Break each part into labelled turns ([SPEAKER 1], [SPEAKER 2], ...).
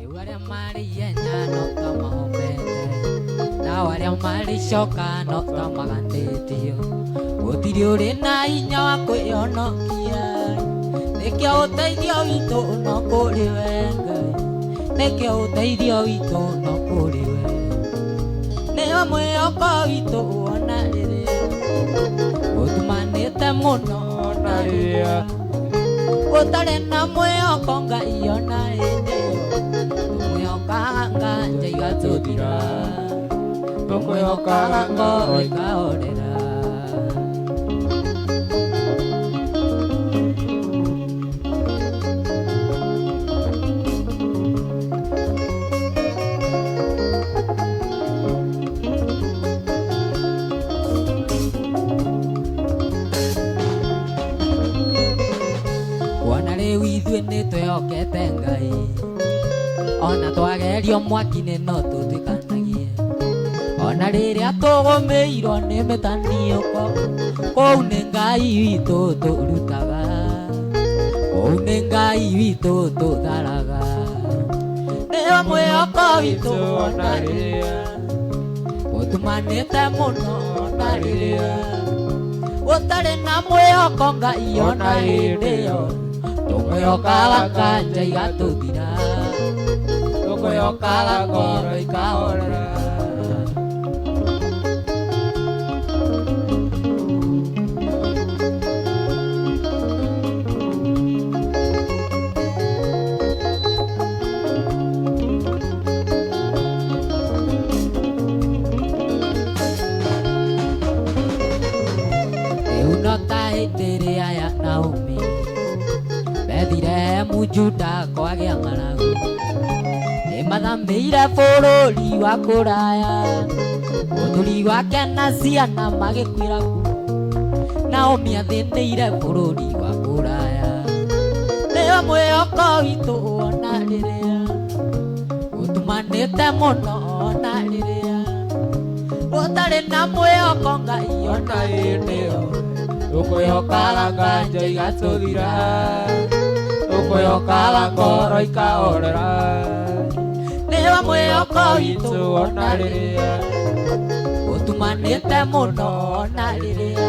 [SPEAKER 1] Rĩu arĩa marĩ ihenya no ta mahomete, nao arĩa marĩ icoka no ta magandĩtio. Gũtirĩ ũrĩ na hinya wa kwĩhonokia, nĩkĩo ũteithio witũ no kũrĩ we Ngai, nĩkĩo ũteithio witũ no kũrĩ we. Nĩwe mwĩhoko witũ ona rĩrĩa ũtumanĩte mũno, ona rĩrĩa ũtarĩ na mwĩhoko Ngai, ona hĩndĩ ĩyo tũmwĩhokaga nganja igatũthira, tũmwĩhokaga ngoro ikahorera. Kuona rĩu ithuĩ nĩ twĩhokete Ngai, ona twagerio mwaki-inĩ no tũtuĩkanagie, ona rĩrĩa tũgũmĩirwo nĩ mĩtaniũko, kũu nĩ Ngai witũ tũrutaga, kũu nĩ Ngai witũ tũtharaga. Nĩwe mwĩhoko witũ ona rĩrĩa ũtumanĩte mũno, ona rĩrĩa ũtarĩ na mwĩhoko Ngai, ona hĩndĩ ĩyo tũmwĩhokaga nganja igatũthira, tũmwĩhokaga ngoro ikahorera. Rĩu no ta hĩndĩ ĩrĩa ya Naomi Bethilehemu Juda kwagĩa ng'aragu, nĩmathamĩire bũrũri wa kũraya, mũthuri wake na ciana magĩkuĩra kuo. Naomi athĩnĩire bũrũri wa kũraya. Nĩwe mwĩhoko witũ ona rĩrĩa ũtumanĩte mũno, ona rĩrĩa ũtarĩ na mwĩhoko Ngai, ona hĩndĩ ĩyo tũkwĩhokaga nganja igatũthira,
[SPEAKER 2] Tũkwĩhokaga ngoro ikahorera.
[SPEAKER 1] Nĩwe mwĩhoko witũ
[SPEAKER 2] ona rĩrĩa
[SPEAKER 1] ũtumanĩte mũno, ona rĩrĩa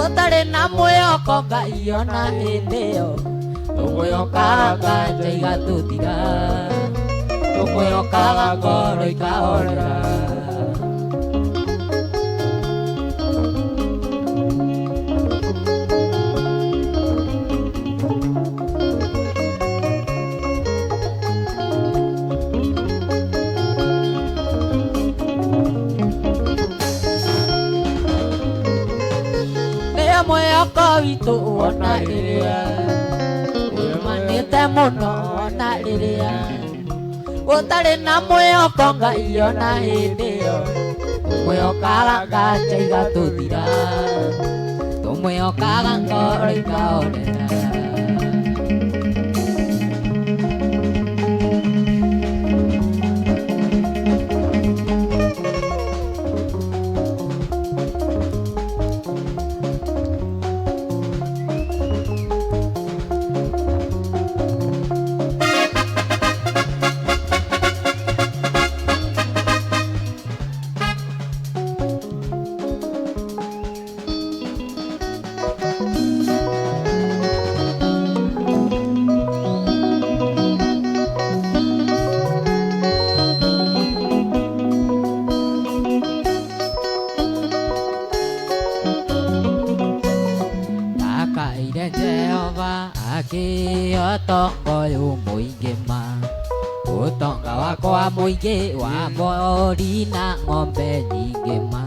[SPEAKER 1] ũtarĩ na mwĩhoko Ngai, ona hĩndĩ ĩyo tũkwĩhokaga nganja igatũthira, tũkwĩhokaga ngoro ikahorera. Nĩwe mwĩhoko witũ ona rĩrĩa ũtumanĩte mũno, ona rĩrĩa ũtarĩ na mwĩhoko Ngai, ona hĩndĩ ĩyo tũmwĩhokaga nganja igatũthira, tũmwĩhokaga ngoro ikahorera. Ndakaire Jehova akĩotonga ũyũ mũingĩ ma, ũtonga wakwa mũingĩ wa mbũri na ng'ombe nyingĩ ma,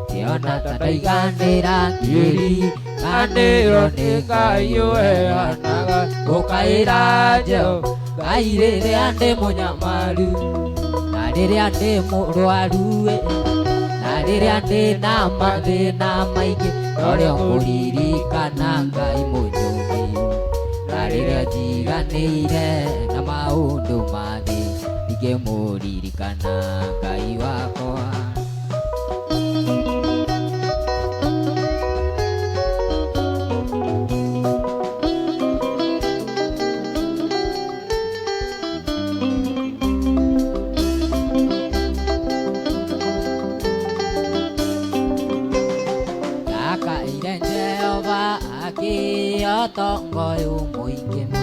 [SPEAKER 1] ngĩona ta ndaiganĩra ngĩriganĩrwo nĩ Ngai ũheanaga. Ngũkaĩra Jehova Ngai rĩrĩa ndĩ mũnyamaru, na rĩrĩa ndĩ mũrwaru, na rĩrĩa ndĩ na mathĩna maingĩ, norĩo ngũririkana Ngai mũnyũmbi. Na rĩrĩa njiganĩire na maũndũ ma thĩ, ndingĩmũririkana Ngai wakwa. ũtonga ũyũ mũingĩ ma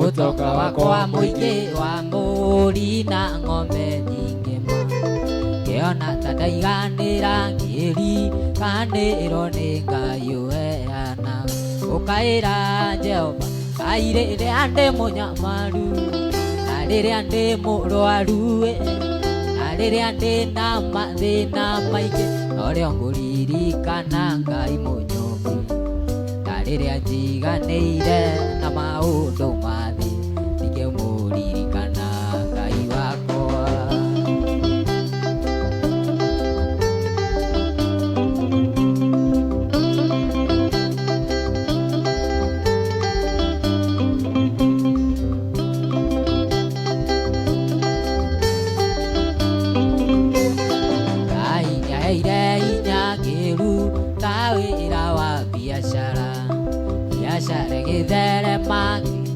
[SPEAKER 1] ũtonga wakwa mũingĩ wa mbũri na ng'ombe nyingĩ ma ngĩona ta ndaiganĩra ngĩriganĩrwo nĩ Ngai ũheanaga ũkaĩra Jehova Ngai rĩrĩa ndĩ mũnyamaru na rĩrĩa ndĩ mũrwaru na rĩrĩa ndĩ na mathĩna maingĩ norĩo ngũririkana Ngai mũnyũmbi na rĩrĩa njiganĩire na maũndũ ma thĩ ndingĩmũririkana Ngai wakwa. Ngai nĩaheire hinya ngĩruta wĩra wa biacara biacara ĩgĩtherema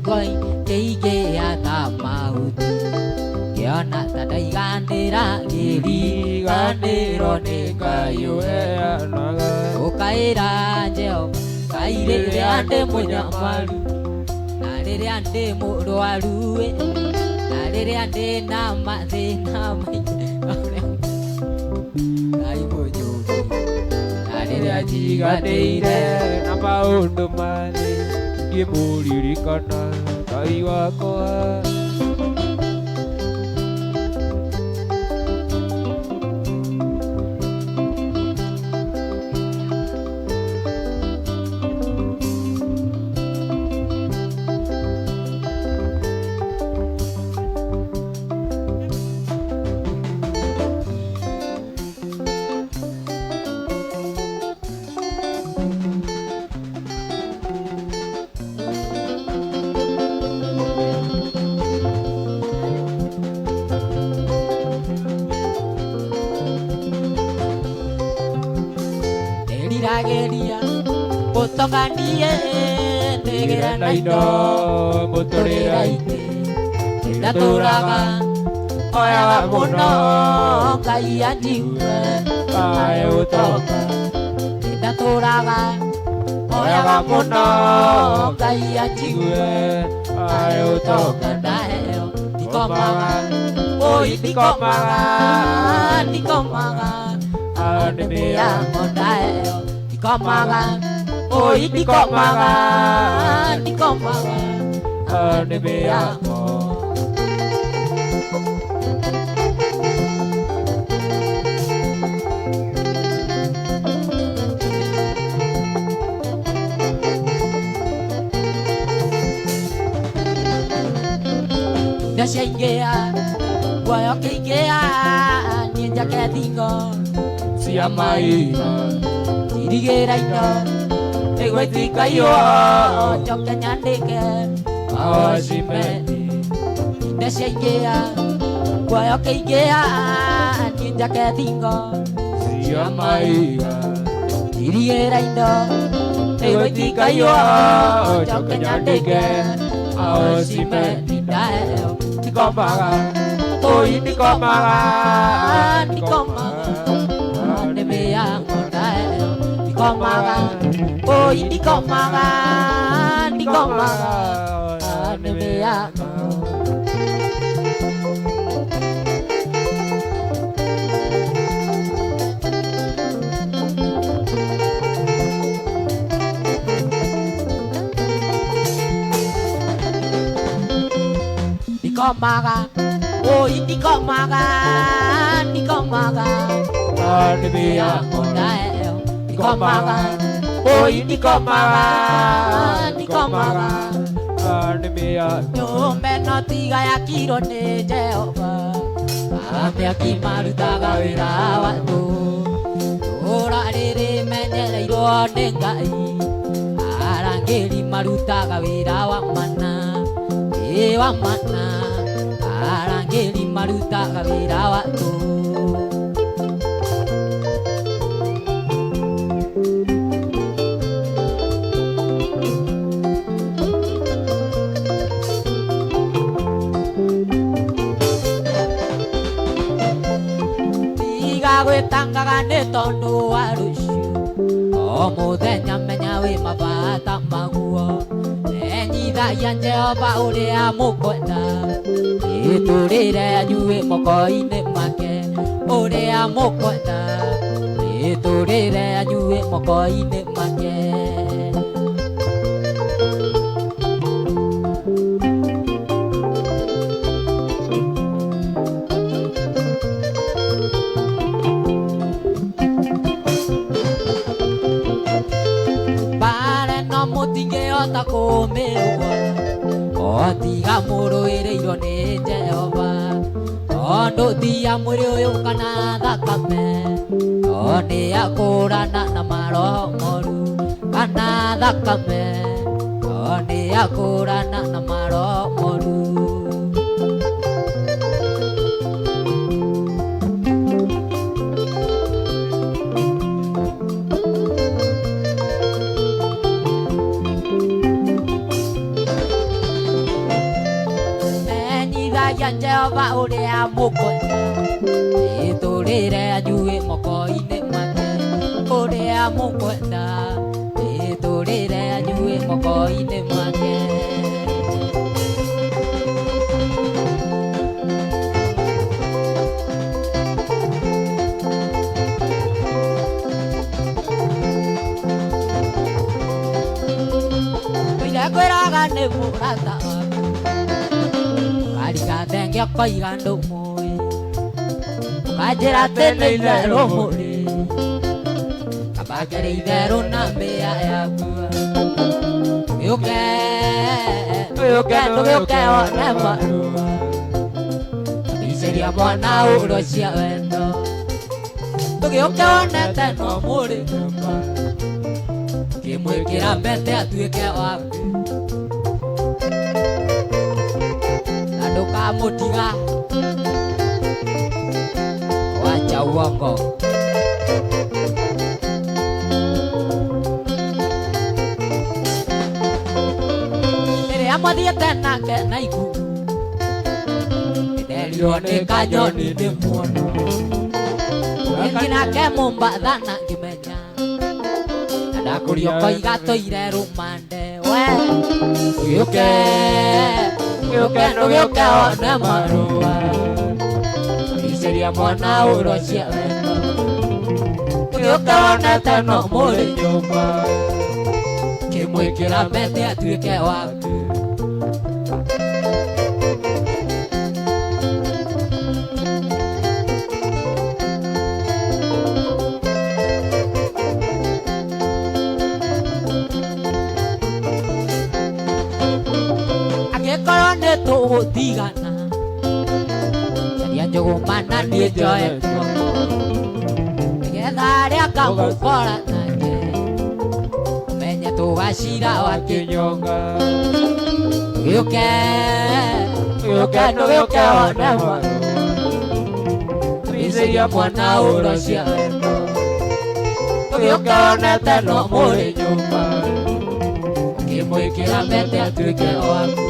[SPEAKER 1] ngoi kĩingĩha ta mahuti ngĩona ta ndaiganĩra ngĩriganĩrwo nĩ Ngai
[SPEAKER 2] ũheanaga
[SPEAKER 1] ũkaĩra Jehova Ngai rĩrĩa ndĩ mũnyamaru na rĩrĩa ndĩ mũrwaru na rĩrĩa ndĩ na mathĩna maingĩ Ngai mũnyũmbi na rĩrĩa njiganĩire
[SPEAKER 2] na maũndũ ma thĩ ngĩmũririkana Ngai wakwa.
[SPEAKER 1] Ndĩriragĩria gũtonga niĩ ndĩgĩra na indo
[SPEAKER 2] mũtũrĩre-inĩ
[SPEAKER 1] ndatũraga oyaga mũno Ngai anjigue
[SPEAKER 2] ae ũtonga
[SPEAKER 1] ndatũraga oyaga mũno Ngai anjigue
[SPEAKER 2] ae ũtonga
[SPEAKER 1] ndaheo ndikomaga oi ndikomaga ndikomaga
[SPEAKER 2] nĩmĩyango
[SPEAKER 1] ndaheo ndikomaga oi ndikomaga ndikomaga
[SPEAKER 2] nĩmĩyango.
[SPEAKER 1] Indo ciaingĩha guoya ũkĩingĩha niĩ njake thingo
[SPEAKER 2] cia mahiga
[SPEAKER 1] njirigĩra indo nĩguo itikaiywo njoke nyandĩke
[SPEAKER 2] awacimeni
[SPEAKER 1] indo ciaingĩha guoya ũkĩingĩha niĩ njake thingo
[SPEAKER 2] cia mahiga
[SPEAKER 1] njirigĩra indo nĩguo itikaiywo njoke nyandĩke
[SPEAKER 2] awacimeni
[SPEAKER 1] ndaheo
[SPEAKER 2] ndikomaga oi ndikomaga
[SPEAKER 1] ndikomaga nĩmĩyango ndaheo ndikomaga oi ndikomaga ndikomaga nĩmĩyango. Ndikomaga oi ndikomaga ndikomaga
[SPEAKER 2] nĩmĩyango
[SPEAKER 1] ndaheo ndikomaga oi ndikomaga ndikomaga
[SPEAKER 2] nĩmĩyango
[SPEAKER 1] nyũmba ĩno tiga yakirwo nĩ Jehova amĩaki marutaga wĩra wa tũ tũra rĩrĩ menyereirwo nĩ Ngai arangĩri marutaga wĩra wa mana ĩ wa mana arangĩri marutaga wĩra wa tũ. Tiga gwĩtangaga nĩ tondũ wa rũciũ o mũthenya menya wĩ mabata maguo menyithagia Jehova ũrĩa mũkwenda ĩtũrĩre yanyu wĩ moko-inĩ make ũrĩa mũkwenda ĩtũrĩre yanyu wĩ moko-inĩ make. Mutingĩhota kũmĩrũa o tiga mũrũĩrĩirwo nĩ Jehova tondũ ti ya mwĩrĩ ũyũ kana thakame no nĩ ya kũũrana na maroho moru kana thakame no nĩ ya kũũrana na maroho moru. Jehova ũrĩa mũkwenda ĩtũrĩre yanyu wĩ moko-inĩ make ũrĩa mũkwenda ĩtũrĩre yanyu wĩ moko-inĩ make. Tũire kwĩraga nĩ mũrata waku karika thenge ũkoiga ndũmũĩ ũkanjĩra atĩ nĩ itherũ mũrĩ kaba kĩrĩ itherũ na mbĩa yaku ndũgĩũke ndũgĩũke ndũgĩũke wone marũa mbicĩria mwana ũro cia wendo ndũgĩũke wonete no mũrĩ nyũmba ũkĩmwĩkĩra mbete atuĩke waku ndũkamũtiga wacha uongo. Rĩrĩa mwathiĩte nake na ikuũ nĩnderirwo nĩ kanyoni nĩ muono ũgĩthiĩ nake Mombatha na ngĩmenya na ndakũria ũkoiga tũire rũmande we ndũgĩũke ndũgĩũke ndũgĩũke wone marũa mbicĩria mwana ũro cia wendo ndũgĩũke wonete no mũrĩ nyũmba kĩmwĩkĩra mbete atuĩke waku. Angĩkorwo nĩ tũgũtigana caria njũgũma na niĩ njoe guoko nĩgetha arĩa ngamũkora nake ũmenye tũgacira wa kĩnyonga. Ndũgĩũke ndũgĩũke ndũgĩũke wone marũa mbicĩria mwana ũro cia wendo ndũgĩũke wonete no mũrĩ nyũmba ũkĩmwĩkĩra mbete atuĩke waku.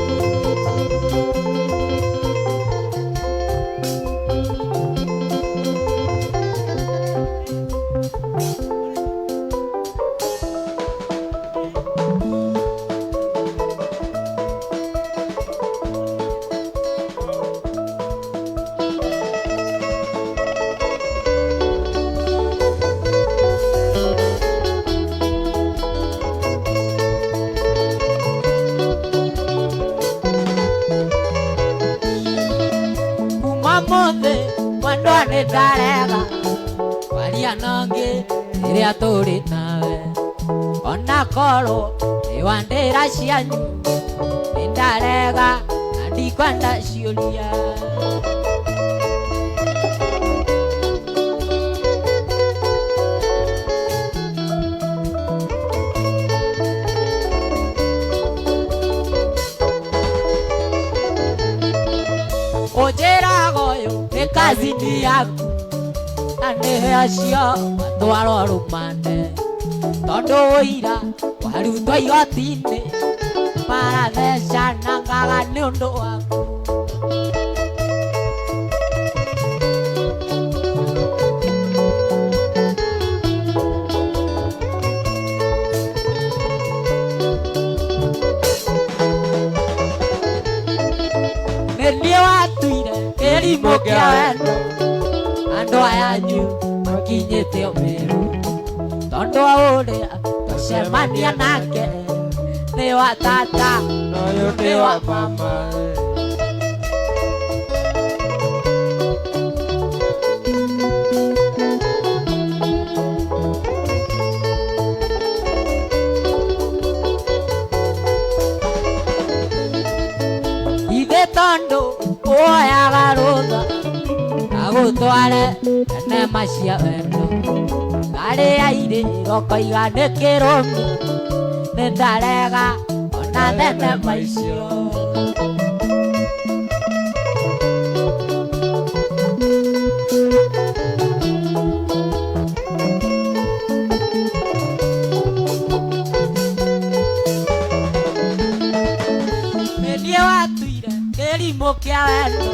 [SPEAKER 1] Mũthĩ mwendwa nĩ ndarega kwaria nangĩ rĩrĩa tũrĩ nawe ona korwo nĩ wandĩra cianyu nĩ ndarega na ndikwenda ciũria. Ũnjĩraga ũyũ nĩ kazini yaku na nĩ acio matwarwo rũmande tondũ ũira warutwo igoti-inĩ marathecanangaga nĩ ũndũ waku. Nĩ niĩ watuire kĩrimũ kĩa wendo andũ aya anyu makinyĩte ũmĩrũ tondũ wa ũrĩa twacemania nake nĩ wa tata
[SPEAKER 2] Noyũ nĩ wa mama.
[SPEAKER 1] Ithe tondũ woyaga rũtha agũtware thenema cia wendo karĩa irĩro koiga nĩ kĩrũmi nĩ ndarega ona thenema icio. Nĩ niĩ watuire kĩrimũ kĩa wendo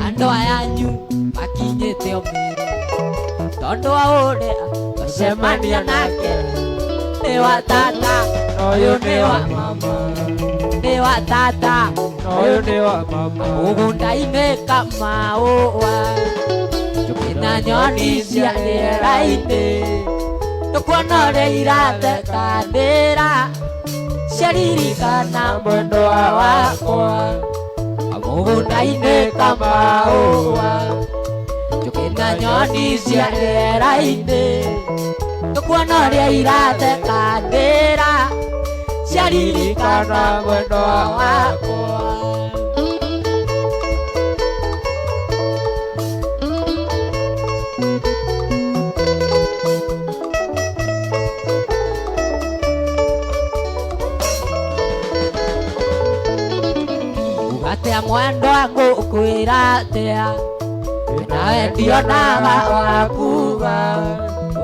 [SPEAKER 1] andũ aya anyu makinyĩte ũmĩrũ tondũ wa ũrĩa twacemania nake nĩ wa tata
[SPEAKER 2] Noyũ nĩ wa mama.
[SPEAKER 1] Nĩ wa tata
[SPEAKER 2] Noyũ nĩ wa mama.
[SPEAKER 1] Mũgũnda-inĩ kamaũa njũkĩ na nyoni cia rĩera-inĩ ndũkuona ũrĩa irathekanĩra ciaririkana
[SPEAKER 2] Mwendwa wakwa.
[SPEAKER 1] Mũgũnda-inĩ kamaũa njũkĩ na nyoni cia rĩera-inĩ ndũkuona ũrĩa irathekanĩra ciaririkana
[SPEAKER 2] Mwendwa
[SPEAKER 1] wakwa. Ugatea mwendo wangu ukwĩra atĩa nawe ndionaga wakuga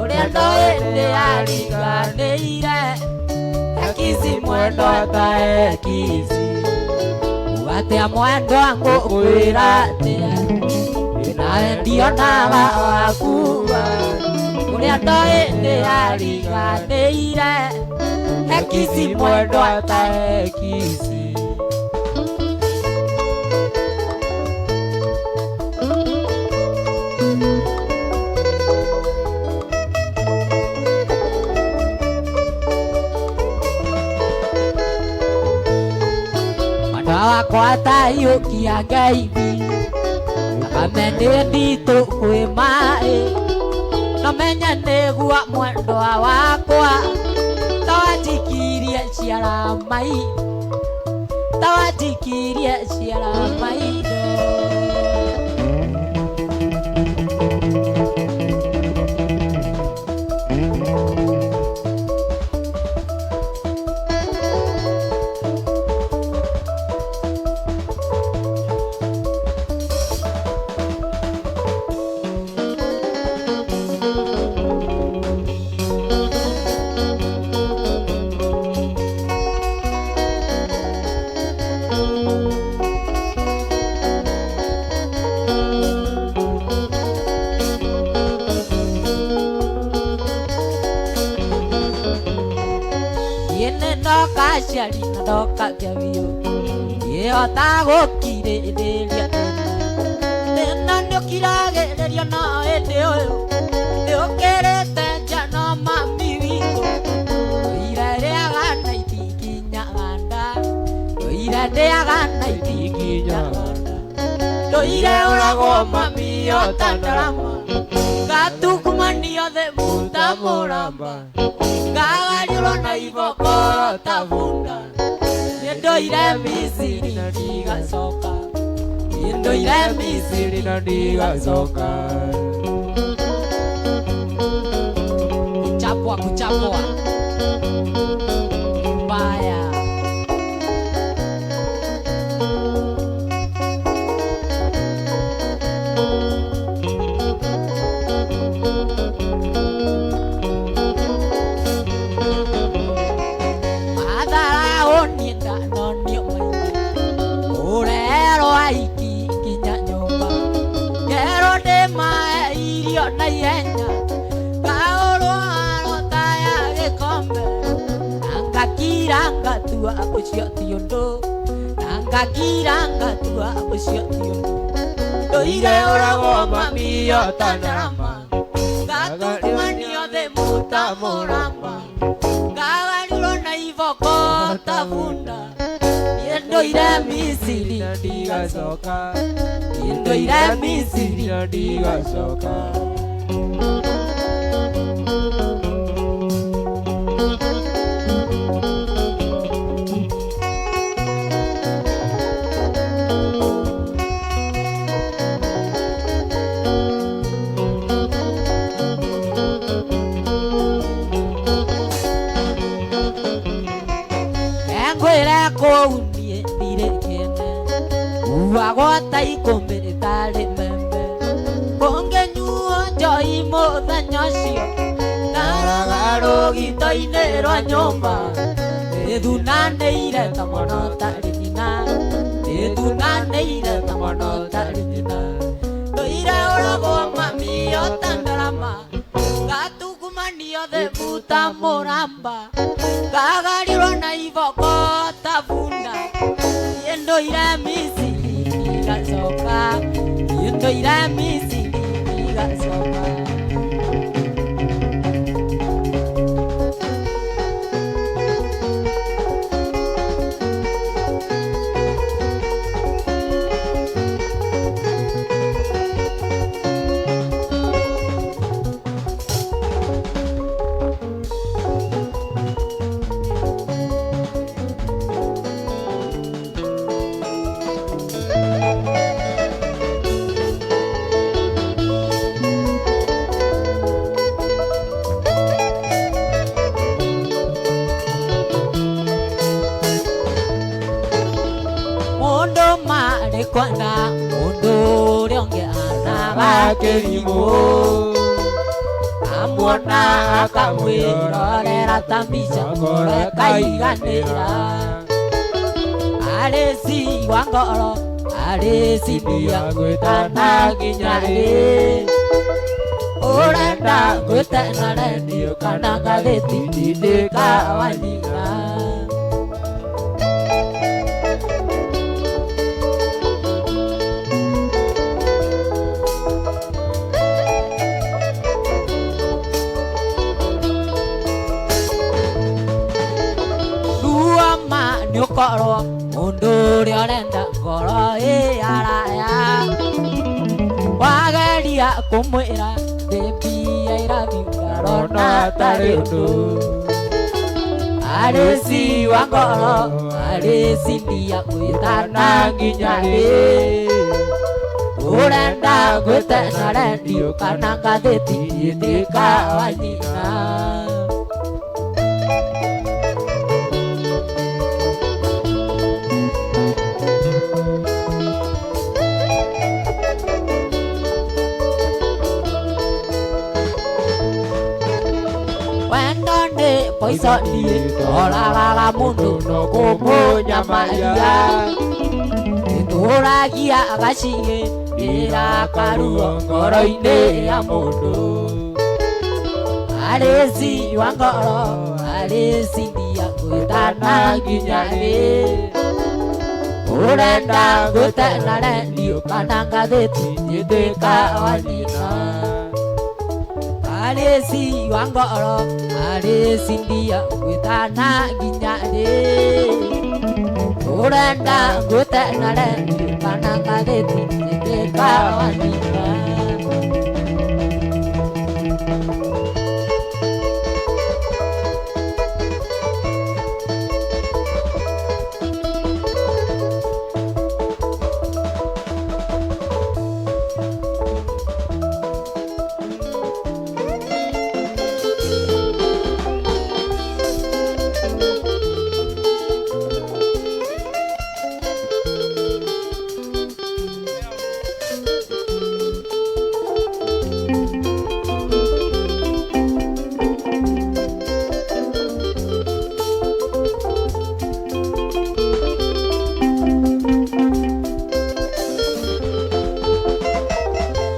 [SPEAKER 1] ũrĩa ndoĩ nĩariganĩire ekizi mwendo ta ekizi ugatea mwendo wangu ukwĩra atĩa nawe ndionaga wakuga ũrĩa ndoĩ nĩariganĩire ekizi mwendo ta
[SPEAKER 2] ekizi.
[SPEAKER 1] Mwendwa wakwa ataiyũkia ngeithi thakame nĩ nditũ kwĩ maĩ no menye nĩguo mwendwa wakwa tawanjikirie ciara mai tawanjikirie ciara maitho. Niĩ nĩ ndoka aciari na ndoka kĩabiũ ndiĩhota gũkirĩrĩria thĩna nĩũkiragĩrĩrio no ĩndĩ ũyũ nĩũkĩrĩte njano mami witũ ndũire rĩaga na itikinyaga nda ndũire ndĩaga na itikinyaga nda ndũire ũragwo mami ota ndarama ngatukumanio thĩ muta mũramba ngagariũrwo na ibokoro ta bunda niĩ ndũire Misiri na ndigacoka niĩ ndũire Misiri
[SPEAKER 2] na ndigacoka.
[SPEAKER 1] Kuchapwa kuchapwa mbaya. Matharao niĩ ndanonio maingĩ kũrerwo aiki nginya nyũmba ngerwo ndĩmahe irio na ihenya ngaũrwo haro ta ya gĩkombe na ngakira ngatua ũcio ti ũndũ na Ngakira ngatua ũcio ti ũndũ. Ndũire ũragwo mami o ta ndarama. Ngatumanio thimũ ta mũramba. Ngagarũrwo na iboko ta bunda. Niĩ ndũire Misiri
[SPEAKER 2] Na ndigacoka.
[SPEAKER 1] Niĩ ndũire Misiri.
[SPEAKER 2] Na ndigacoka.
[SPEAKER 1] Engwĩre kũu niĩ ndirĩ kĩene. Uagwo ta ikũmbĩ rĩtarĩ membe. Kũngĩnyuo njohi mũthenya ũcio, ndaraga rũgito-inĩ rwa nyũmba. Ndĩthunanĩire ta mwana ũtarĩ nyina. Ndĩthunanĩire ta mwana ũtarĩ nyina. Ndũire ũragwo mami o ta ndarama. Ngatungumania thimũ ta mũramba. Ngagarirwo na iboko ta bunda. Niĩ ndũire Misiri ndigacoka. Niĩ ndũire Misiri ndigacoka. Mundu marĩ kwenda mundu ũrĩa ũngĩ anaga
[SPEAKER 2] Kĩrimũ.
[SPEAKER 1] Amuona akamwĩrorera ta mbica
[SPEAKER 2] Ngoro
[SPEAKER 1] ĩkaiganĩra. Arĩ ci wa ngoro, arĩ cimbia
[SPEAKER 2] Gwĩtana nginya rĩ.
[SPEAKER 1] Ũrenda gwĩtana rendio kana ngathĩti tindĩka wa nyina. Ruama nĩ ũkorwo mũndũ ũrĩa ũrenda ngoro ĩ araya. Wageria kũmwĩra baby I love you ndarona tarĩ ũndũ. Arĩ ci wa ngoro, arĩ cimbia gwĩtana nginya rĩ. Ũrenda gwĩtana rendio kana ngathĩti ĩtĩka wa nyina. Wendo nĩ poison oragaga mũndũ
[SPEAKER 2] no kũmũnyamaria.
[SPEAKER 1] Ĩtũragia gacigĩ ĩra karuo ngoro-inĩ ya mũndũ. Arĩ ci wa ngoro, arĩ cimbia gwĩtana nginya rĩ. Ũrenda gwĩtana rendio kana ngathĩti ĩtĩka wa nyina. Arĩ ci wa ngoro, arĩ cimbia gwĩtana nginya rĩ. Ũrenda gwĩtana rendio kana ngathĩti ĩtĩka wa nyina.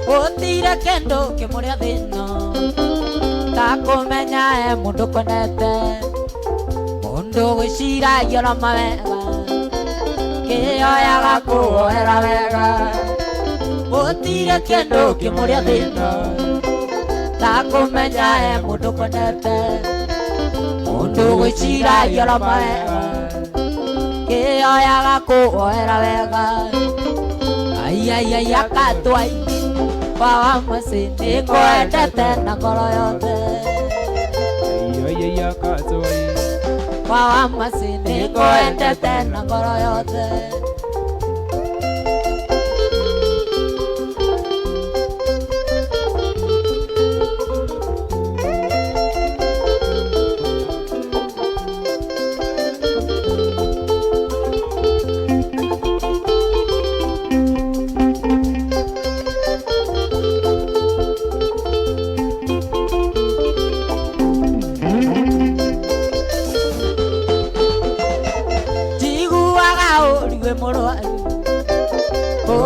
[SPEAKER 1] Gũtirĩ kĩndũ kĩmũrĩa thĩna ta kũmenya e mũndũ kwendete, mũndũ gwĩciragia na mawega. Kĩoyaga kũwoera wega gũtirĩ kĩndũ kĩmũrĩa thĩna ta kũmenya e mũndũ kwendete mũndũ gwĩciragia oro mawega kĩoyaga kũwoera wega aiaiai akatwai wawa mũciĩ nĩngwendete na ngoro yothe wawa mũciĩ nĩngwendete na ngoro yothe.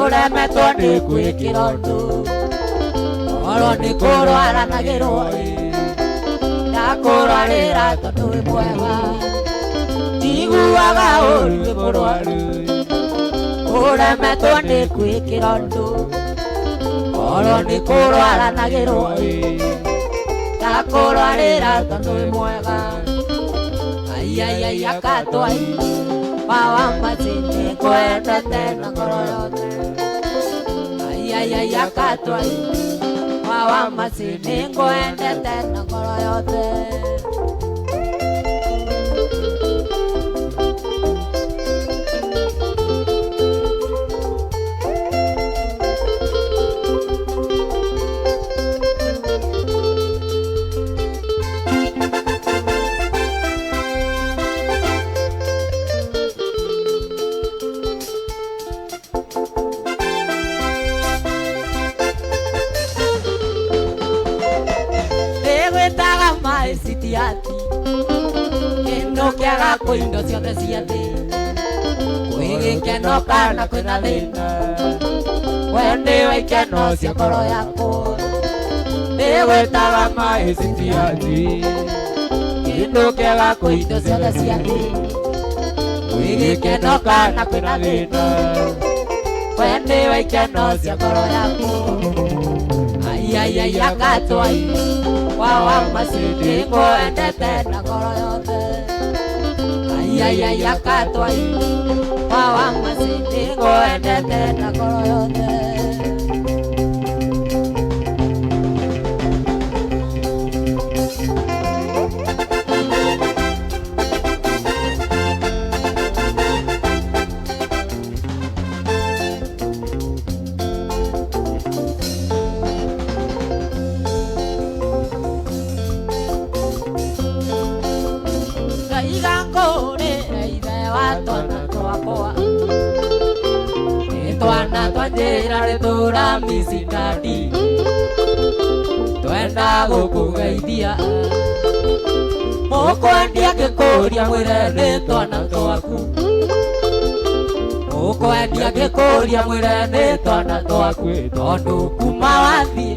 [SPEAKER 1] Ũremetwo nĩ gwĩkĩra ũndũ oro nĩ kũrwara na gĩrwo ndakũrwarĩra tondũ wĩ mwega njiguaga ũru wĩ mũrwaru ũremetwo nĩ gwĩkĩra ũndũ oro nĩ kũrwara na gĩrwo ndakũrwarĩra tondũ wĩ mwega aiaiai akatwai wawa mũciĩ nĩngwendete na ngoro yothe aiaiai akatwai wawa mũciĩ nĩngwendete na ngoro yothe. Kĩndũ kĩaga kwĩ indo ciothe cia thĩ kwĩ gĩkeno kana kwĩna thĩna we nĩwe ikeno cia ngoro yakwa nĩgwĩtaga maĩ citiati kĩndũ kĩaga kwĩ indo ciothe cia thĩ kwĩ gĩkeno kana kwĩna thĩna we nĩwe ikeno cia ngoro yakwa aiaiai akatwai wawa mũciĩ nĩngwendete na ngoro yothe aiaiai akatwai wawa mũciĩ nĩngwendete na ngoro yothe. Twana twa micinadi twenda gũkũgeithia mũkwendia ngĩkũria mwĩre nĩ twana twaku mũkwendia ngĩkũria mwĩre nĩ twana twaku tondũ kuma wathiĩ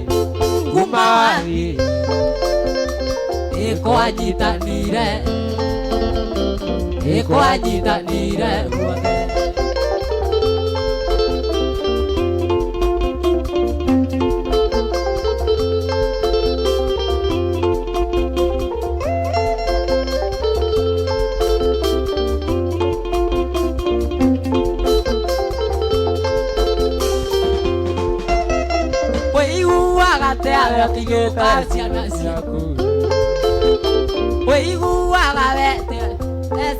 [SPEAKER 1] nĩkwanyitanire nĩkwanyitanire guothe. Ũkĩinũka ciana ciaku wĩiguaga wete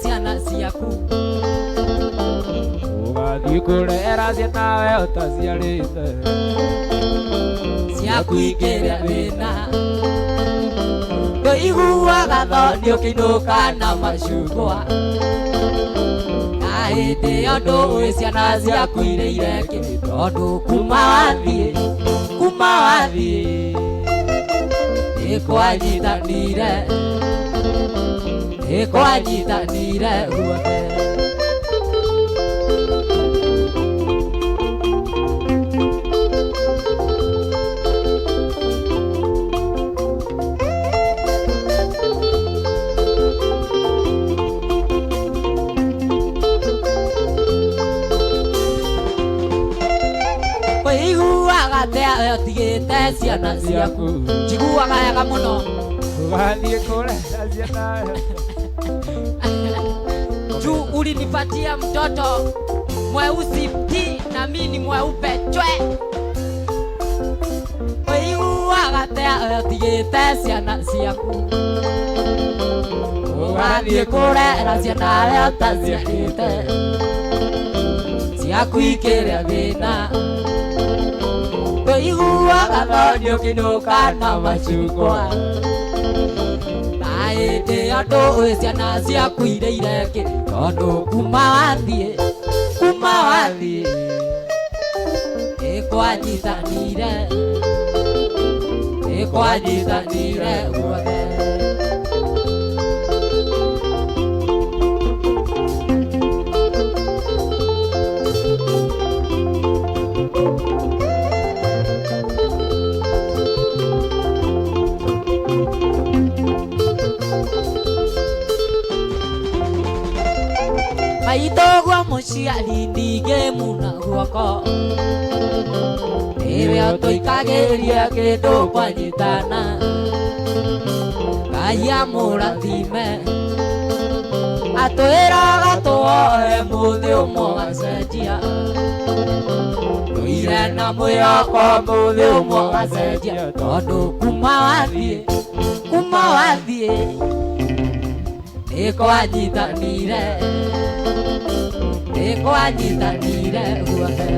[SPEAKER 1] ciana ciaku
[SPEAKER 2] ũgathiĩ kũrera ciana we ũtaciarĩte
[SPEAKER 1] ciaku ikĩrĩa thĩna ndũiguaga thoni ũkĩinũka na macungwa na hĩndĩ ĩyo ndũĩ ciana ciaku irĩire kĩ tondũ kuma wathiĩ nĩkwanyitanire nĩkwanyitanire guothe. Ũiguaga atĩa we ũtigĩte ciana ciaku? Njiguaga wega mũno.
[SPEAKER 2] Ũgathiĩ kũrera ciana.
[SPEAKER 1] Juu ulinipatia mtoto mweusi ti na mi ni mweupe chwe. Ũiguaga atĩa we ũtigĩte ciana ciaku? Ũgathiĩ kũrera ciana we ũtaciarĩte. Ciaku ikĩrĩa thĩna. Tũiguaga thoni ũkĩinũka na macungwa. Na hĩndĩ ĩyo ndũĩ ciana ciaku ireire kĩ, tondũ kuma wathiĩ nĩkwanyitanire, nĩkwanyitanire guothe. Maitũguo mũciari ndingĩmuna guoko, nĩwe ũtũikagĩria kĩndũ kwanyitana. Ngai amũrathime, atwĩraga tuoe mũthĩ ũmwe ũgacenjia. Tũire na mwĩhoko mũthĩ ũmwe ũgacenjia, tondũ kuma wathiĩ nĩkwanyitanire, nĩkwanyitanire guothe.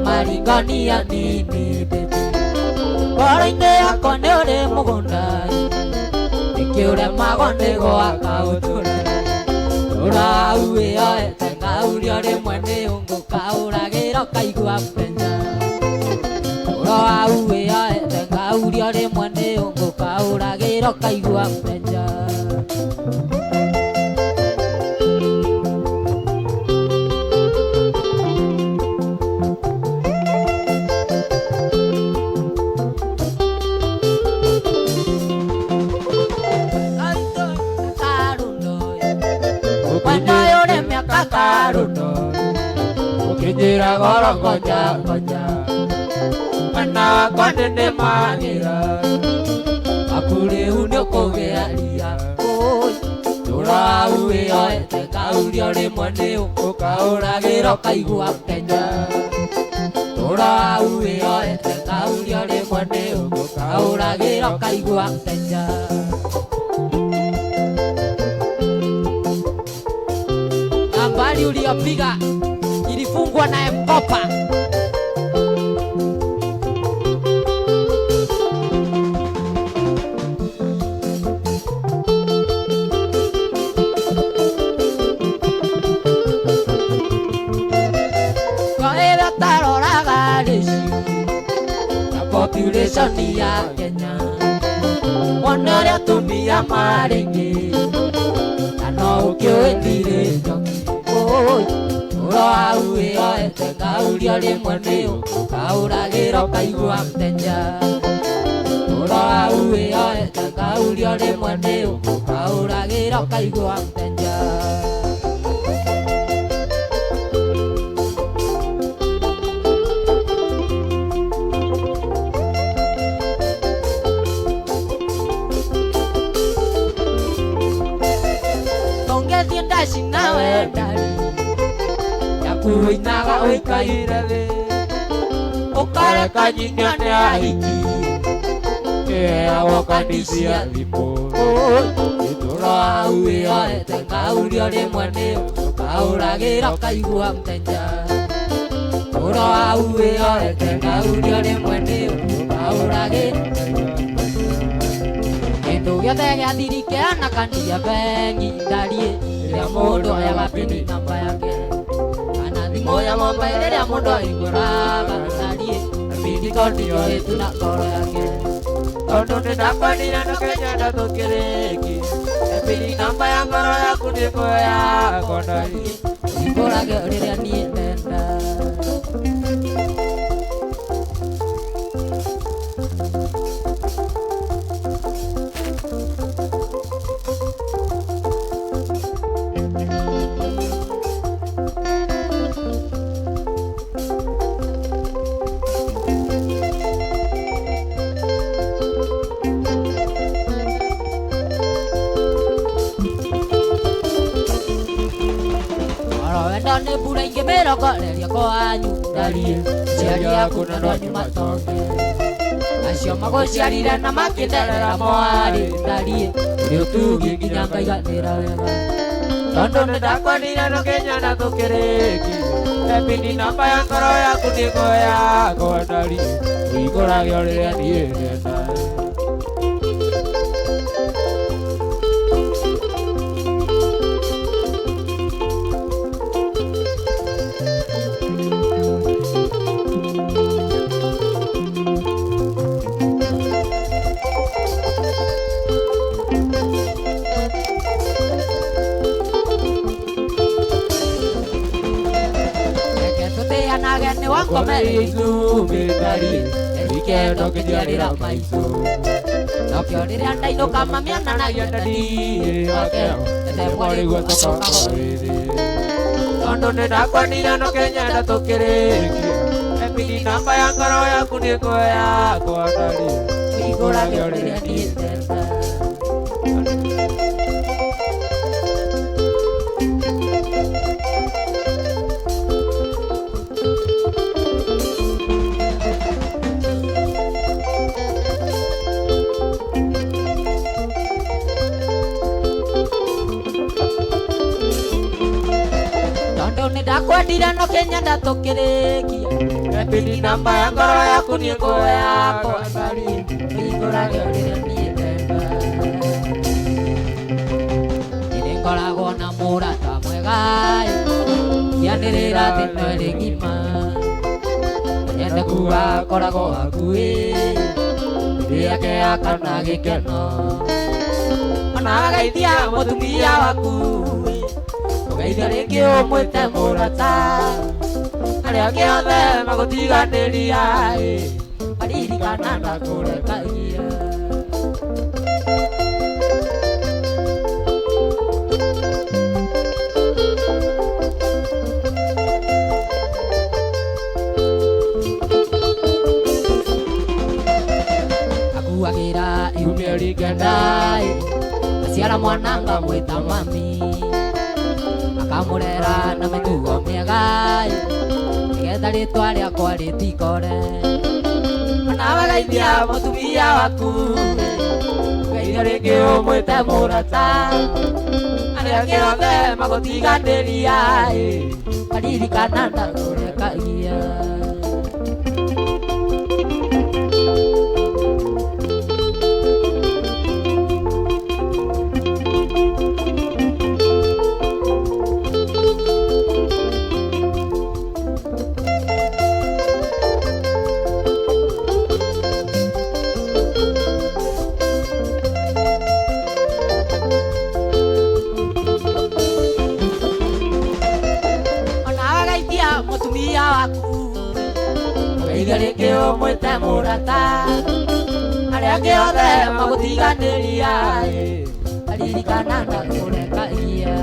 [SPEAKER 1] Maringania nini baby, ngoro-inĩ yakwa nĩ ũrĩ mũgũnda, nĩkĩ ũremagwo nĩ gwaka ũtũre? Rora wĩyoete ngaurio rĩmwe nĩ ũngũkaũragĩra ũkaigua mũthenya. Rora wĩyoete ngaurio rĩmwe nĩ ũngũkaũragĩra ũkaigua mũthenya.
[SPEAKER 2] Ũkĩnjĩra goro ngoja ngoja, mwena wakwa nĩndĩmagĩra.
[SPEAKER 1] Waku rĩu nĩũkũgĩa ria, tũra wĩyoete ngaurio rĩmwe nĩ ũkaũragĩra ũkaigua mũthenya. Tũra wĩyoete ngaurio rĩmwe nĩ ũkaũragĩra ũkaigua mũthenya. Nambari uliyopiga ilifungwa na M-Kopa. Kwa ĩrĩa ũtaroraga rĩciũ na population ya Kenya, wone ũrĩa atumia marĩ aingĩ, na no ũkĩũĩ ndirĩ njoki. Ũrora wĩyoete ngaurio rĩmwe nĩ ũkaũragĩra ũkaigua mũthenya. Ũrora wĩyoete ngaurio rĩmwe nĩ ũkaũragĩra ũkaigua mũthenya. Tũngĩthiĩ ndaci nawe ndari, yakuinaga ũikaire thĩ, ũkareka nyinio nĩ ahiki,
[SPEAKER 2] Ĩheagwo kandi cia thimũ.
[SPEAKER 1] Tũrora wĩyoete ngaurio rĩmwe nĩ ũkaũragĩra ũkaigua mũthenya. Tũrora wĩyoete ngaurio rĩmwe nĩ ũkaũragĩra. Kĩndũ gĩothe gĩathiri kĩhana kandi ya bengi ndariĩ rĩrĩa mũndũ oyaga pini namba yake kana thimũ ya mobile rĩrĩa mũndũ ahingũraga ndariĩ na pini kodi yoetũ na ngoro yake.
[SPEAKER 2] Tondũ nĩndakwendire ndũkĩnyenda tũkĩrĩkie Pini namba ya ngoro yaku nĩkuoyagwo ndariĩ
[SPEAKER 1] Ũhingũrage rĩrĩa niĩ ndenda. Oro wendo nĩ mbura ingĩmĩrongoreria kwanyu ndariĩ aciari aku na andũ anyu matonge acio magũciarire na makĩnderera mwarĩ ndariĩ ũrĩ ũtugi nginya ngaiganĩra wega.
[SPEAKER 2] Tondũ nĩndakwendire ndũkĩnyenda tũkĩrĩkie Pini namba ya ngoro yaku nĩkuoyagwo ndariĩ
[SPEAKER 3] Ũhingũrage rĩrĩa niĩ ndenda.
[SPEAKER 1] Reke tũtĩanage nĩ wangomeire
[SPEAKER 3] itumbĩ ndariĩ erikendo ngĩnjiarĩra maitũ
[SPEAKER 1] nokĩo rĩrĩa ndainũka mami onanagia
[SPEAKER 3] ndariĩ wakeo ete mwarĩguo acokaga rĩrĩ.
[SPEAKER 2] Tondũ nĩndakwendire ndũkĩnyenda tũkĩrĩkie Pini namba ya ngoro yaku nĩkuoyagwo ndariĩ
[SPEAKER 1] Ũhingũrage rĩrĩa niĩ ndenda. Tondũ nĩndakwendire ndũkĩnyenda tũkĩrĩkia
[SPEAKER 2] Pini namba ya ngoro yaku nĩkuoyagwo ndariĩ
[SPEAKER 1] Ũhingũrage rĩrĩa niĩ ndenda. Niĩ nĩngoragwo na mũrata mwega ngĩanĩrĩra thĩ ĩno ĩrĩ ng'ima nyende kuga akoragwo hakuhĩ hĩndĩ yake ya kana gĩkeno
[SPEAKER 2] Ona wagaithia mũtumia waku ũgeithia rĩngĩ ũmwĩte mũrata arĩa angĩ othe magũtiganĩria
[SPEAKER 1] aririkana ndakũrekagia. Akuagĩra ihu mĩeri kenda aciara mwana ngamwĩta mami akamũrera na mĩtugo mĩega nĩgetha rĩtwa rĩakwa rĩtikore.
[SPEAKER 2] Ona wagaithia mũtumia waku ũgeithia rĩngĩ ũmwĩte mũrata arĩa angĩ othe magũtiganĩria
[SPEAKER 1] Aririkana ndakũrekagia. Ona wagaithia mũtumia waku
[SPEAKER 2] ũgeithia rĩngĩ ũmwĩte mũrata arĩa angĩ othe magũtiganĩria
[SPEAKER 1] aririkana ndakũrekagia.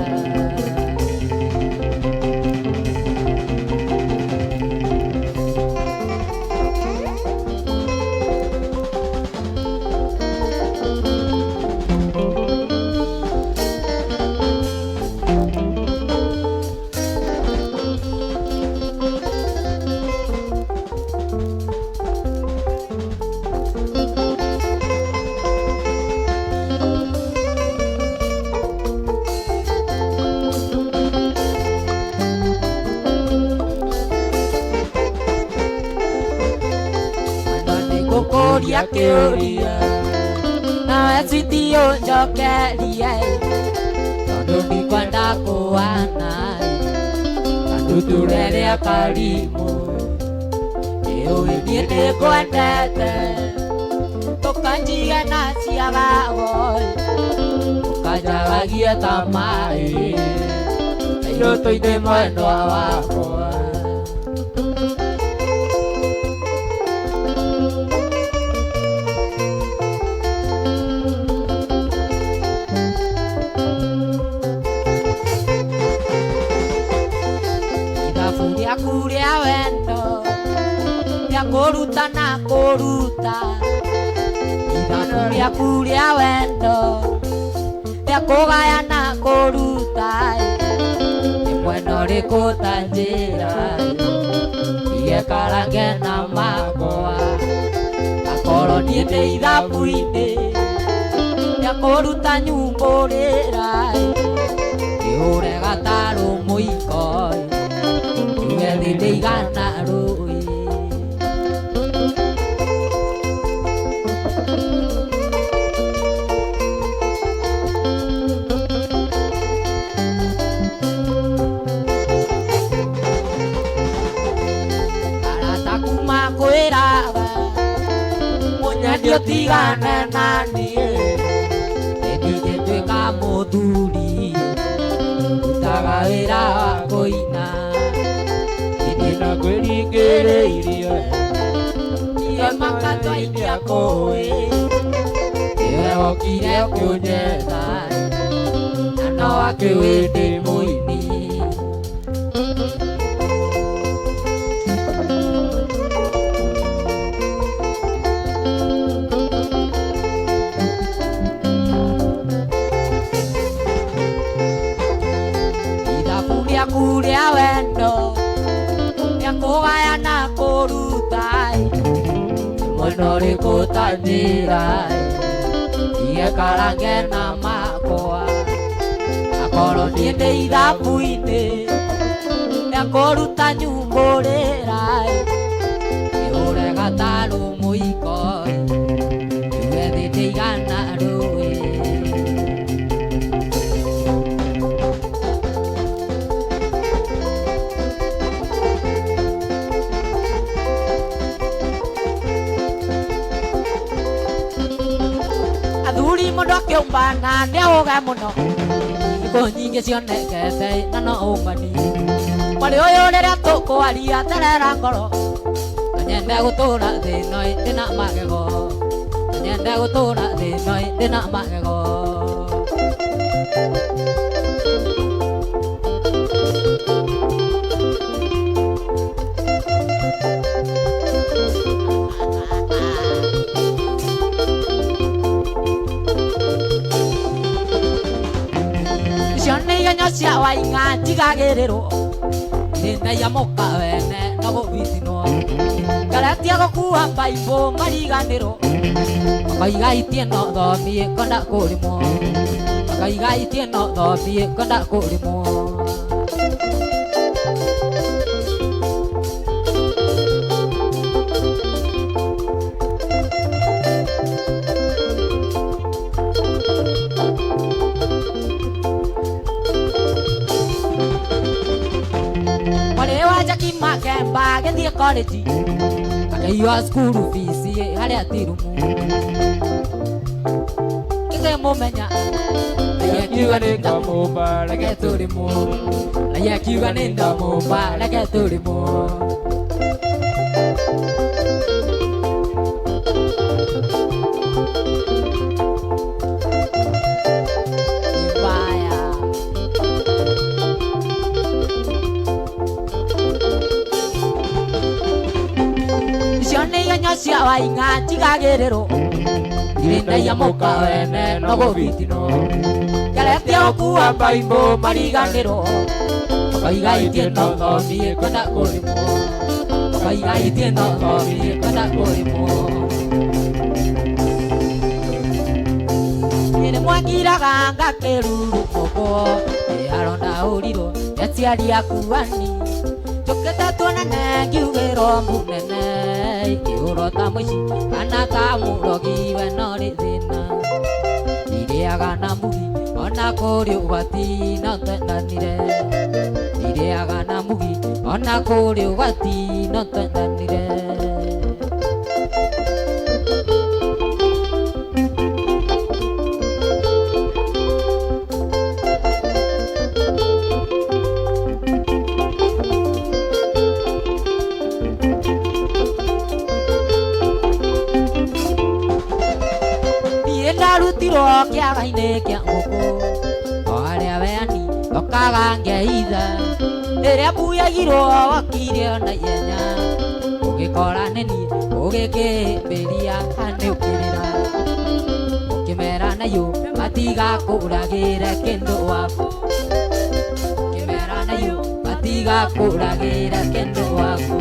[SPEAKER 1] Ngũkũria kĩũria Nawe switi ũnjokerie tondũ ndikwenda kũana kanduture rĩa karimũ ĩũĩ niĩ nĩngwendete tũkanjige na ciagago ũkanjagagie ta maĩ irũtũ-inĩ mwendwa wakwa. Ithabu rĩaku rĩa wendo rĩa kũruta na kũruta ithabu rĩaku rĩa wendo rĩa kũgaya na kũruta nĩ mwena ũrĩkũ ta njĩra igekarange na makwa akorwo niĩ ndĩ ithabu-inĩ rĩa kũruta nyumbũrĩra kĩhũre gatarũ mũiko njuge thĩ ndĩigana rũĩ. Arata kuma kwĩraga mũnyendi ũtigane na niĩ nĩndingĩtuĩka mũthuri ndutaga wĩra wa kũina
[SPEAKER 2] Ndĩna kwĩringĩrĩirie
[SPEAKER 1] niĩ makatwaikia kũĩ nĩwe wokire kũnyetha na no akĩũĩ ndĩ mũini. Ithabu rĩaku rĩa wendo rĩa kũgaya na kũruta nĩ mwena ũrĩkũ ta njĩra igekarange na makwa akorwo niĩ ndĩ ithabu-inĩ rĩa kũruta nyumbũrĩra kĩhũre gatarũ mũiko njuge thĩ ndĩigana rũĩ. Athuri mũndũ akĩũmbana nĩauga mũno thikũ nyingĩ cionekete na no ũmbani mwarĩ ũyũ rĩrĩa tũkwaria terera ngoro nyende gũtũra thĩ ĩno ndĩna magego nyende gũtũra thĩ ĩno ndĩna magego. Icio nĩ igenyo cia waing'a njigagĩrĩrwo ndĩnaia mũka wene no gũbitinwo ngaretia gũkua baibũ mariganĩrwo makoiga itie no thomie konda kũrĩmwo makoiga itie no thomie konda kũrĩmwo. Mwarĩ wa Jackie Makemba agĩthiĩ college akĩiywo cukuru fees harĩa ti rumu ngĩkĩmũmenya naye akiuga nĩ ndamũmba reke tũrĩmwo naye akiuga nĩ ndamũmba reke tũrĩmwo. Vibaya. Icio nĩ igenyo cia waing'a njigagĩrĩrwo irĩ ndaia mũka wene no gũbitinwo ngeretie gũkua baibũ mariganĩrwo makoiga itie no thomie kwenda kũrĩmwo makoiga itie no thomie kwenda kũrĩmwo. Niĩ nĩmwangiraga ngakĩrurumũkwo nĩ aronda ũrirwo nĩ aciari aku ani Ngũkĩte tuonane ngiugĩrwo mũnene Ingĩhũrwo ta mũici kana ta mũrogi we no rĩ thĩna Irĩaga na mugi ona kũrĩ ũgwati no twendanire Irĩaga na mugi ona kũrĩ ũgwati no twendanire Niĩ ndarutirwo kĩaga-inĩ kĩa ngũkũ o harĩa weani okaga ngeitha rĩrĩa mbuyagirwo wokire ona ihenya ũgĩkora nĩ niĩ ũgĩkĩmbĩria nĩũkĩrĩra ũkĩmera nayo matigakũragĩre kĩndũ waku ũkĩmera nayo matigakũragĩre kĩndũ waku.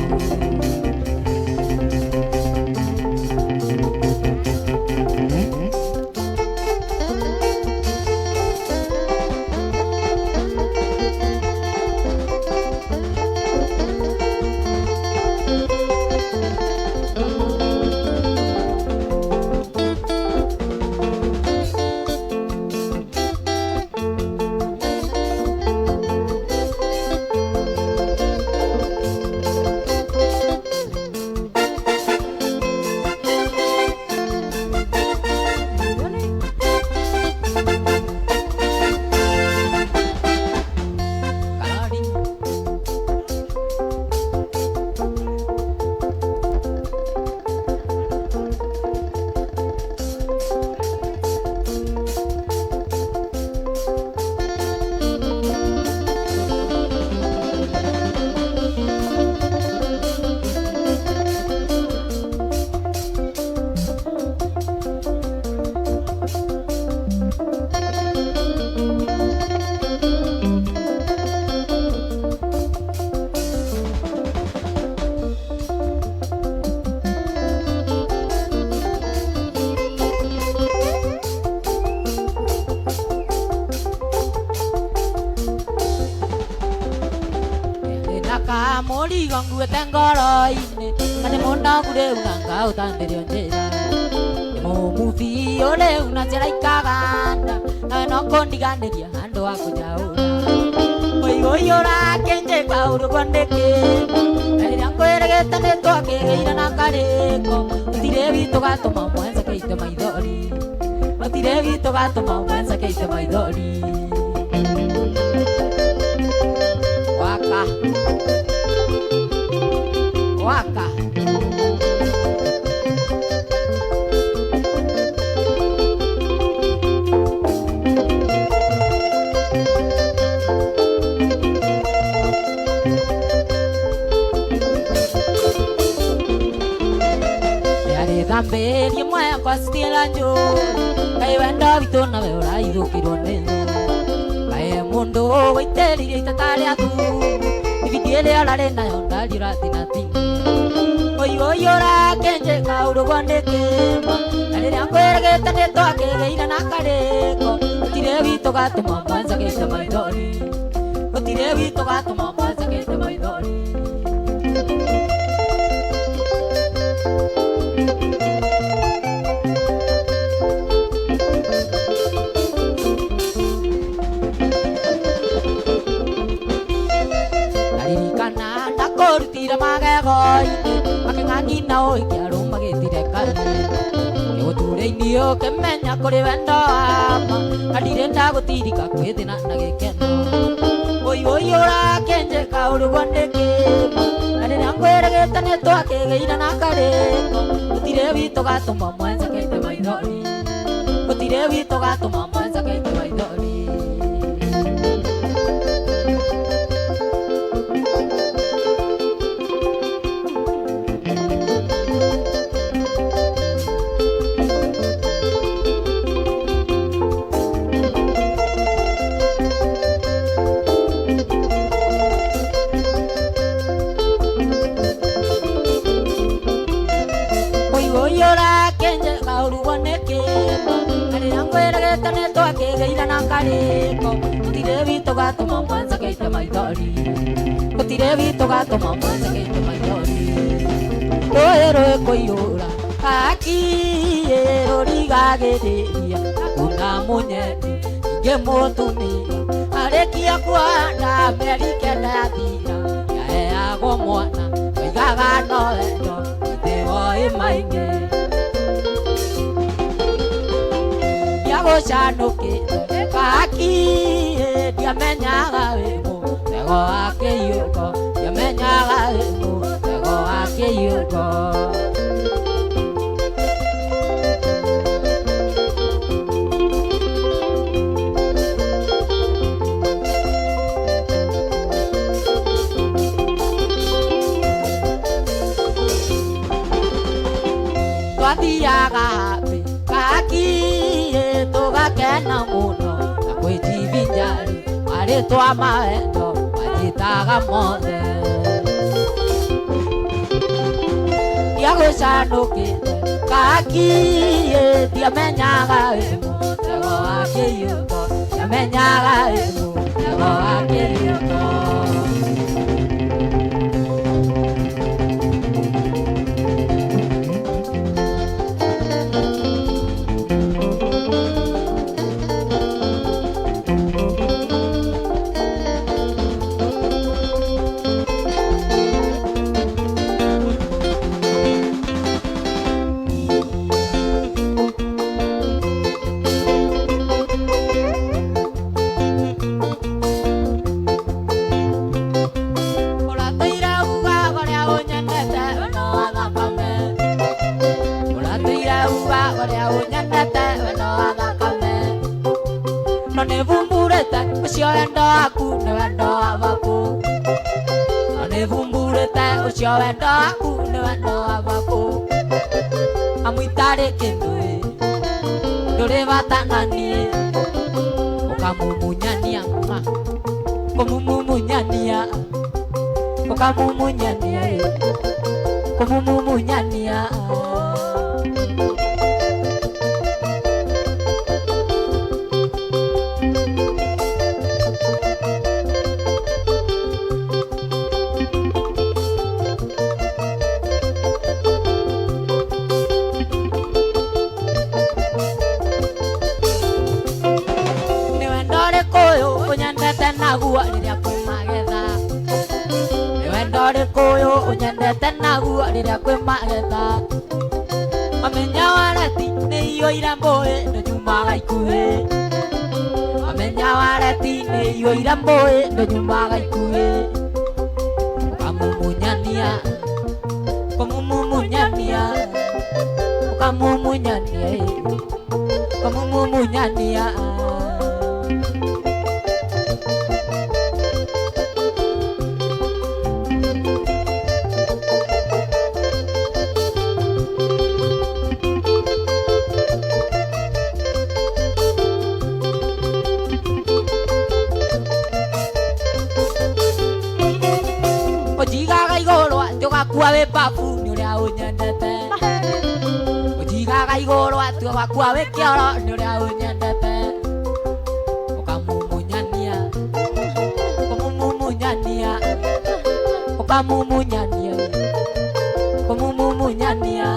[SPEAKER 1] Karori. Kamũrigo nguĩte ngoro-inĩ na nĩ mũnogu rĩu na ngaũtambĩrio njĩra nĩ mũmu biũ rĩu na njĩra ikaganda nawe no kũndiganĩria handũ ha kũnjaũra ũiyũiyũra kĩnjĩka ũrugwo nĩkĩ na rĩrĩa ngwĩrĩgĩte nĩ twakĩgĩire na karĩko gũtirĩ witũ gatũma mwenzekeite maithori gũtirĩ witũ gatũma mwenzekeite maithori waka waka. Thambĩrie mwakwa citira njũru kaĩ wendo witũ nawe ũraithũkĩrwo nĩ thũ kaĩ mũndũ wĩitĩrĩirie itata rĩa thumu ibindi ĩrĩa ũrarĩ nayo ndari ũratinatini ũiyũiyũra kĩnjĩka ũrugwo nĩ kĩma na rĩrĩa ngwĩrĩgĩte nĩ twakĩgĩire na karĩko gũtirĩ witũ gatũma mwanjagĩte maithori gũtirĩ witũ gatũma mwanjagĩte maithori. Naririkana ndakũrutire magego-inĩ makĩng'ang'i na ũikĩarũ magĩtire kari gĩgũturĩini ũkĩmenya kũrĩ wendo wama na ndirĩ ndagũtirika kwĩ thĩna na gĩkeno ũiyũiyũra kĩnjĩka ũrugwo nĩ kĩma na rĩrĩa ngwĩrĩgĩte nĩ twakĩgĩire na karĩko gũtirĩ witũ gatũma mwenzekeite maithori gũtirĩ witũ gatũma mwenzekeite maithori. Ũiyũiyũra kĩnjĩka ũrugwo nĩ kĩma na rĩrĩa ngwĩrĩgĩte nĩ twakĩgĩire na karĩko gũtirĩ witũ gatũma mwenzekeite maithori. Gũtirĩ witũ gatũma mũcekete maithori rũĩ rwĩkũiyũra haki rũrigagĩrĩria kuna mũnyendi ningĩ mũtumia arĩkia kuona mĩeri kenda yathira yaheagwo mwana oigaga no wendo ithe woĩ maingĩ ndiagũcanũkĩte haki ndiamenyaga wĩ mũtego wa kĩiyũko ndiamenyaga wĩ mũtego wa kĩiyũko. Twathiaga happy kaki tũgakena mũno na kwĩjivinjari marĩtwa mawendo manjĩtaga mothe ndiagũcanũkĩte kaki ndiamenyaga wĩ mũtego wa kĩiyũko ndiamenyaga wĩ mũtego wa kĩiyũko. No nĩbumburĩte ũcio wendo waku nĩ wendo wa babu no nĩbumburĩte ũcio wendo waku nĩ wendo wa babu amu itarĩ kĩndũ ĩ ndũrĩ bata na niĩ ũkamumunyania ma kũmumumunyania ũkamumunyania ĩ kũmumumunyania. Naguo rĩrĩa kwĩ magetha nĩ wendo ũrĩkũ ũyũ ũnyendete naguo rĩrĩa kwĩ magetha amenya wareti nĩ iyũire mbũĩ ndũnyumaga ikuhĩ amenya wareti nĩ iyũire mbũĩ ndũnyumaga ikuhĩ ũkamumunyania kũmumumunyania ũkamumunyania kũmumumunyania. Ũnjigaga igũrũ atĩ ũgakua wĩ babu nĩ ũrĩa ũnyendete ũnjigaga igũrũ atĩ ũgakua wĩ kĩoro nĩ ũrĩa ũnyendete ũkamumunyania kũmumumunyania ũkamumunyania kũmumumunyania.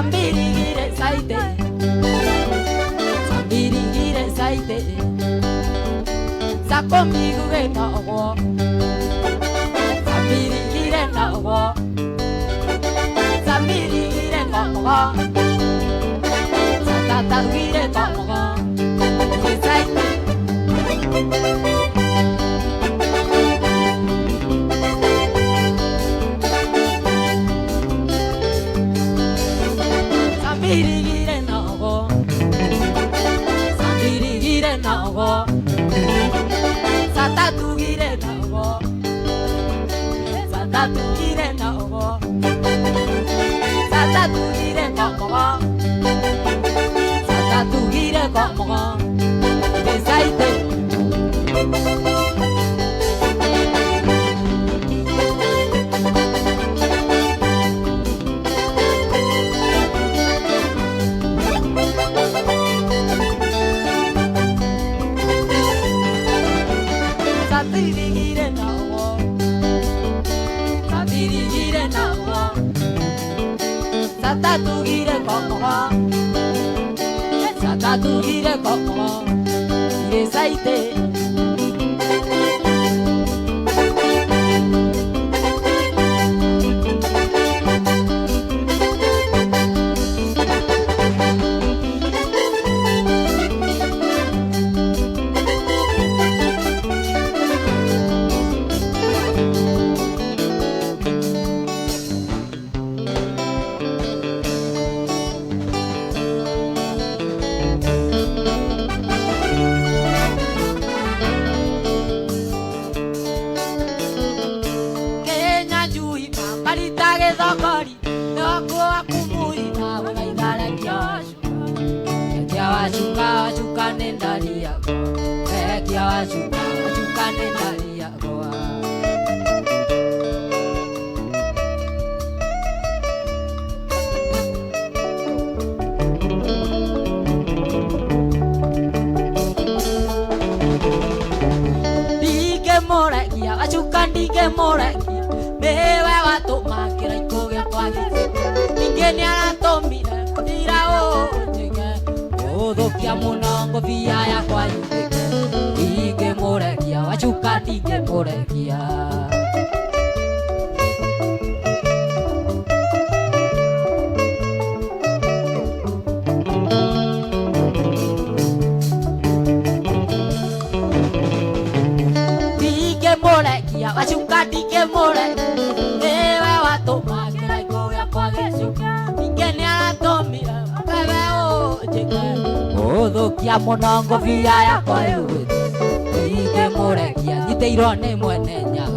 [SPEAKER 1] Saa mbili saite, saa mbili saite, saa kumi gugena ũguo, saa mbili na ũguo, saa mbili na ũguo, saa tatu na ũguo, saite. Saa mbili na ũguo, saa mbili na ũguo, saa tatu na ũguo, saa tatu na ũguo, saa tatu na ũguo, saa tatu na ũguo, saite. Saa mbili na ũguo, saa mbili na ũguo, saa tatu na ũguo, saa tatu na ũguo, saite. Kenya njui marita gĩthogori nĩwakuo kumuri nawe gaitharekia wacuka ekia wacuka wacuka nĩ ndari yakwa ekia wacuka wacuka nĩ ndari yakwa. Ndingĩmũrekia wacuka ndingĩmũrekia nĩwe watũma kĩraikũ gĩakwa gĩthime ningĩ nĩaratũmire ndira ũnjĩke gũthũkia mũno ngũbia yakwa yunĩke ndingĩmũrekia wacuka ndingĩmũrekia. Ndingĩmũrekia wacuka ndingĩmũrekia nĩwe watũma kĩraikũ gĩakwa gĩcuke ningĩ nĩaratũmire mbebe ũnjĩke gũthũkia mũno ngũbia yakwa yugĩte ndingĩmũrekia nyitĩirwo nĩ mwene nyaga.